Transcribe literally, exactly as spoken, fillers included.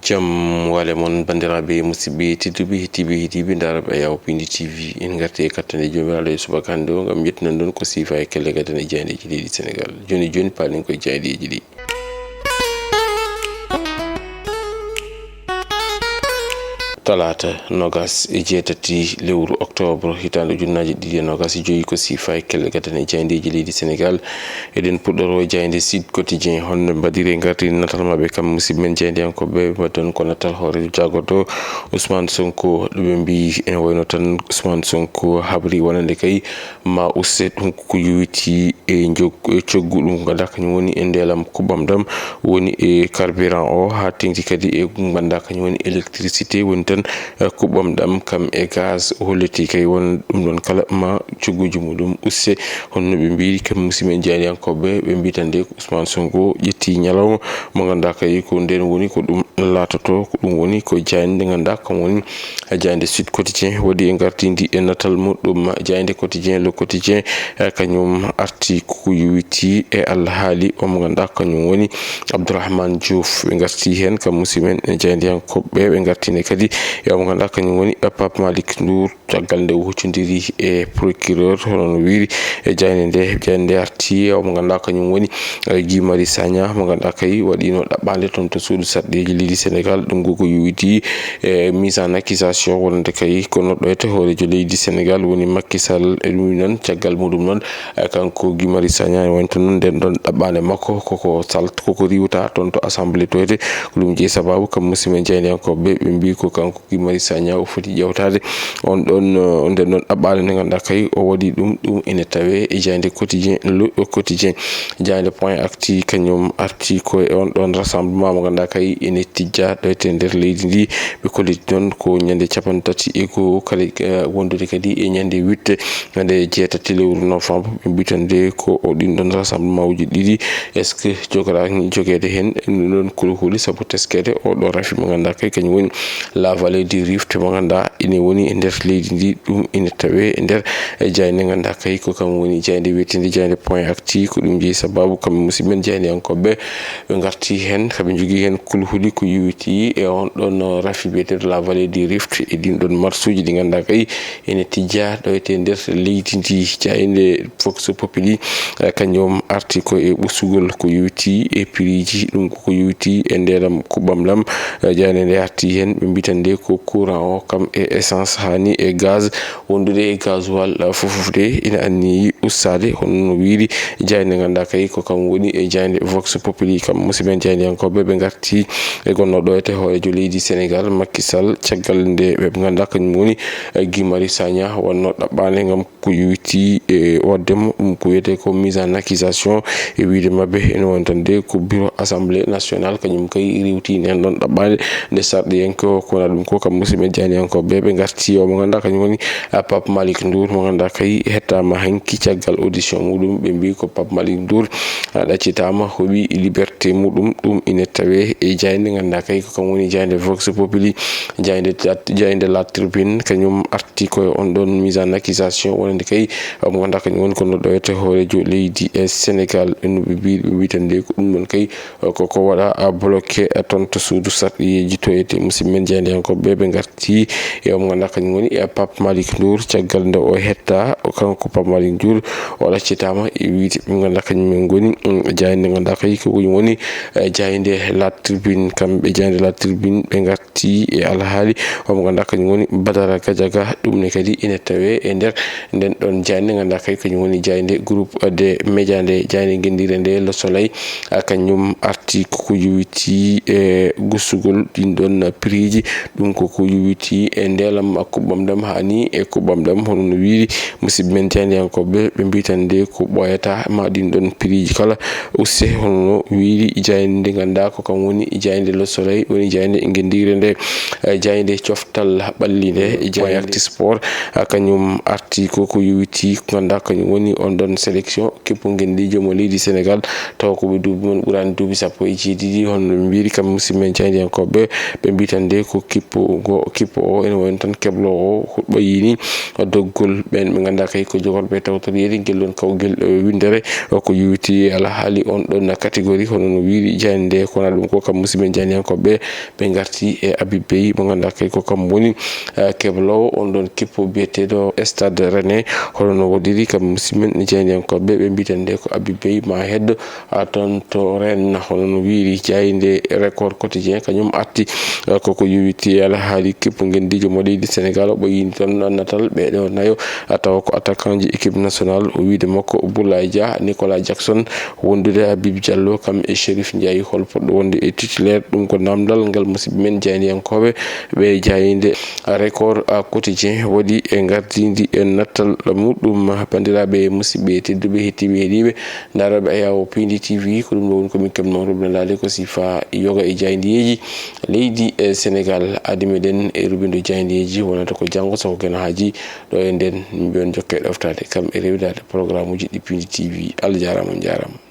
Jam wale mon, banndiraaɓe musidɓe tedduɓe, heɗtiiɓe, heɗtiiɓe ndaarooɓe Ayaw Pindi T V. En ngarti e kattanɗe Joomiraaɗo e subaka hannde o, ngam ƴettunon ɗon ko siifa e kelle gadane e jaayndeeji leydi Senegaal. Jooni jooni, paalen koye jaayndeeji ɗi. Talaata noogas e jeetati lewru oktoobre, hitaande ujunnaaje ɗiɗi e noogas e joyi, ko siifa e kelle gadane e jaayndeeji leydi Senegaal. Eɗen puɗɗoroo jaaynde Sud Quotidien. Honno mbaɗiri e ngartiri natal maɓɓe kam musidɓe men jaayndiyankooɓe? Mbaɗon ko natal hooreejo jaagorɗo Ousmane Sonko, ɗo ɓe mbiyi ene wayno tan Ousmane Sonko habri wonande kay ma usse. Ɗum ko yowiti e jog-, e coggu ɗum ko ngannduɗaa kañum woni e ndeelam kuɓɓam ɗam woni e carburant o, haa teŋti kadi e ko ngannduɗaa kañum woni électricité woni tan, eh, kuɓɓam ɗam kam e gaz. O holliti kay won ɗum ɗon kala ma cogguuji muɗum usse. Honno ɓe mbiyi kam musidɓe jaayndiyankooɓe, ɓe mbiyi tan de ko Ousmane Sonko ƴetti ñalawma mo ngannduɗaa kay ko ndeen woni ko ɗum laatoto, ko ɗum woni ko jaaynde ngannduɗaa kam woni jaaynde Sud Quotidien waɗi e ngartindi e natal muɗum. Jaaynde Quotidien, Le Quotidien, eh, kañum arti ko yowiti e alhaali o mo ngannduɗaa kañum woni Abdourahmane Diouf. Ɓe ngarti heen kam musidɓe men jaayndiyankooɓe, ɓe ngartine kadi e o mo ngannduɗaa kañum woni Pape Malick Ndour. Caggal nde o huccondiri e procureur, hono no wiiri e jaaynde nde, jaaynde nde arti e o mo ngannduɗaa kañum woni, eh, Guy Marius Sagna, mo ngannduɗaa kay waɗiino ɗaɓɓaande toon to suudu sarɗiiji leydi Senegaal. Ɗum ko ko yowiti e mise en accusation wonande kay ko noɗɗoyte hooreejo leydi Senegaal woni Macky Sall. E ɗum noon, caggal muɗum noon, eh, kanko Guy Marius Sagna, e wonta noon nden ɗon ɗaɓɓaande makko koko salt-, koko riiwta toon to assemblée toyte. Ko ɗum jeyi sababu kam musidɓe jaayndiyankooɓe, ɓe mbiyi ko kanko Guy Marius Sagna o foti ƴeewtaade on ɗon, eh, nden ɗon ɗaɓɓaande nde ngannduɗaa kay o waɗi ɗum. Ɗum ene tawee e jaaynde Quotidien, Le Quotidien. Jaaynde Point Actu kañum arti ko e on ɗon rassemblement mo ngannduɗaa kay ene tijja ɗo e nder leydi ndi. Ɓe kolliti ɗon ko ñande cappanɗe tati e go'o kala, eh, wondude kadi e ñande witte, ñande jeetati lewru novembre. Ɓe mbiyi tan de ko o ɗin ɗon rassemblement uji ɗiɗi. Est-ce que jogoɗaa jogeede heen ɗum ɗon kulhuli sabu teskede o ɗo rafi mo ngannduɗaa kay kañum woni La Vallée du Rift mo ngannduɗaa ene woni e nder leydi ndi? Ɗum ene tawee e nder, eh, jaaynde ngannduɗaa kay ko kam woni jaaynde wiyetende jaaynde Point Actu. Ko ɗum jeyi sababu kamɓe musidɓe men jaayndiyankooɓe ɓe ngarti heen, kaɓe njogii heen kulhuli ko yowiti e on ɗon rafi biyeteeɗo La Vallée du Rift e ɗin ɗon marsuuji ɗi ngannduɗaa kay ene tijja ɗo e nder leydi ndi. Jaaynde Vox Populi, eh, kañum arti ko e ɓusugol ko yowiti e piriiji, ɗum ko ko yowiti e ndeelam kuɓɓam lam. Eh, jaaynde nde arti heen, ɓe mbiyi tan de ko courant o kam e essence haani e gaz wondude e gasoil, eh, fof fof de ina anniyi ustaade, hono no wiiri jaaynde ngannduɗaa kay ko kam woni e jaaynde Vox Populi. Kam musidɓe men jaayndiyankooɓe, ɓe ngarti e gonno ɗo e hooreejo leydi Senegaal, Macky Sall, caggal nde ɓe ngannduɗaa kañum woni, eh, Guy Marius Sagna wonno ɗaɓɓaande ngam ko yowiti e waɗde mo ɗum ko wiyetee ko mise en accusation e wiyde maɓɓe ene woni tan de ko bureau assemblée nationale kañum kay rewti nden ɗon ɗaɓɓaande nde sarɗiyanke o. Ko wona ɗum ko kam musidɓe jaayndiyankooɓe ɓe ngarti o mo ngannduɗaa kañum woni, ah, Pape Malick Ndour mo ngannduɗaa kay hettaama hanki caggal audition muɗum. Ɓe mbiyi ko Pape Malick Ndour, ah, ɗaccitaama, heɓi liberté muɗum. Ɗum ine tawee e jaaynde ngannduɗaa kay ko kam woni jaaynde Vox Populi. Jaaynde tat-, jaaynde La Tribune kañum arti ko e on ɗon mise en accusation wonande kay, mo ngannduɗaa kañum woni ko noɗɗo wiyetee hooreejo leydi e Senegaal. No ɓe mbiyi, ɓe mbiyi tan de ko ɗum ɗon kay ko, ko waɗa, a, bloqué, a, toon to suudu sarɗiyeeji to ete. Musidɓe men jaayndiyankooɓe ɓe ngarti e o mo ngannduɗaa kañum woni, e, Pape Malick Ndour. Caggal nde o hetta, o, kanko Pape Malick Ndour, o ɗaccitaama e wiyde ɓe ngannduɗaa kañum en ngoni, mm, jaaynde ngannduɗaa kay ko kañum woni, e, jaaynde La Tribune. Kamɓe jaaynde La Tribune ɓe ngarti ti e alhaali o mo ngannduɗaa kañum woni Badara Gadiaga. Ɗum ne kadi ina tawee e nder nden ɗon jaaynde ngannduɗaa kay kañum woni jaaynde groupe de média nde, jaaynde ngenndiire nde Le Soleil, a, kañum arti ko ko yowiti e gusugol ɗin ɗon piriiji. Ɗum ko ko yowiti e ndeelam kuɓɓam ɗam haani e kuɓɓam ɗam, hono no wiiri musidɓe men jaayndiyankooɓe, ɓe mbiyi tan de ko ɓooyata ma ɗin ɗon piriiji kala usse, hono no wiiri jaaynde nde ngannduɗaa ko kam woni jaaynde Le Soleil, woni jaaynde ngenndiire nde, eh, jaaynde coftal ɓalli nde, jaaynde Point Actu Sport, ah, kañum arti ko ko yowiti ko ngannduɗaa kañum woni on ɗon sélection keppu ngenndiijo mo leydi Senegaal, taw ko ɓe duuɓi mum ɓuraani duuɓi sappo e jeeɗiɗi, hono no ɓe mbiiri kamɓe musidɓe men jaayndiyankooɓe, ɓe mbiyi tan de ko kip-, Kippugo kippo o ene woni tan kebloowo huɗɓa yini doggol ɓeen ɓe ngannduɗaa kay ko jogorɓe tawtoreede ngel ɗoon kawgel, eh, winndere, o ko yowiti alhaali on ɗoon catégorie. Hono no wiiri jaaynde nde, ko wonaa ɗum ko kam musidɓe jaayndiyankooɓe ɓe ngarti e Habib Beye mo ngannduɗaa kay ko kam woni, eh, kebloowo on ɗoon kippo biyeteeɗo Stade Rennais. Hono no woɗɗiri kam musidɓe jaayndiyankooɓe ɓe mbiten nde ko Habib Beye ma heddo a toon to Rennes, hono no wiiri jaaynde Record Quotidien, kañum arti, eh, koko yowiti alhaali kippu ngenndiijo mo leydi Sénégal. Omo yini toon natal ɓeeɗo nayo, a tawa ko attaquant ji équipe nationale, o wiide makko Boulaye Dia, Nicolas Jackson, wondude Habib Diallo, kam e Chérif Ndiaye, hol poɗɗo wonde e titulaire? Ɗum ko namdal ngal musidɓe men jaayndiyankooɓe ɓe jaaynde Record, ah, Quotidien waɗi e ngardiindi e nattal muɗum. Banndiraaɓe musidɓe tedduɓe, hettiiɓe heɗiiɓe, ndarooɓe ayaawo Pindi T V, ko ɗum ɗo woni ko min keɓnoo rubnandaade ko sifa yoga e jaayndiyeeji leydi e Sénégal. Adi meɗen e rubindo jaayndiyeeji wonata ko janngo, so ko geno haaji ɗo e nden, min mbiyon jokke ɗoftaade kam e rewdaade programuuji ɗi Pindi T V. Allah jaaraama, on njaaraama.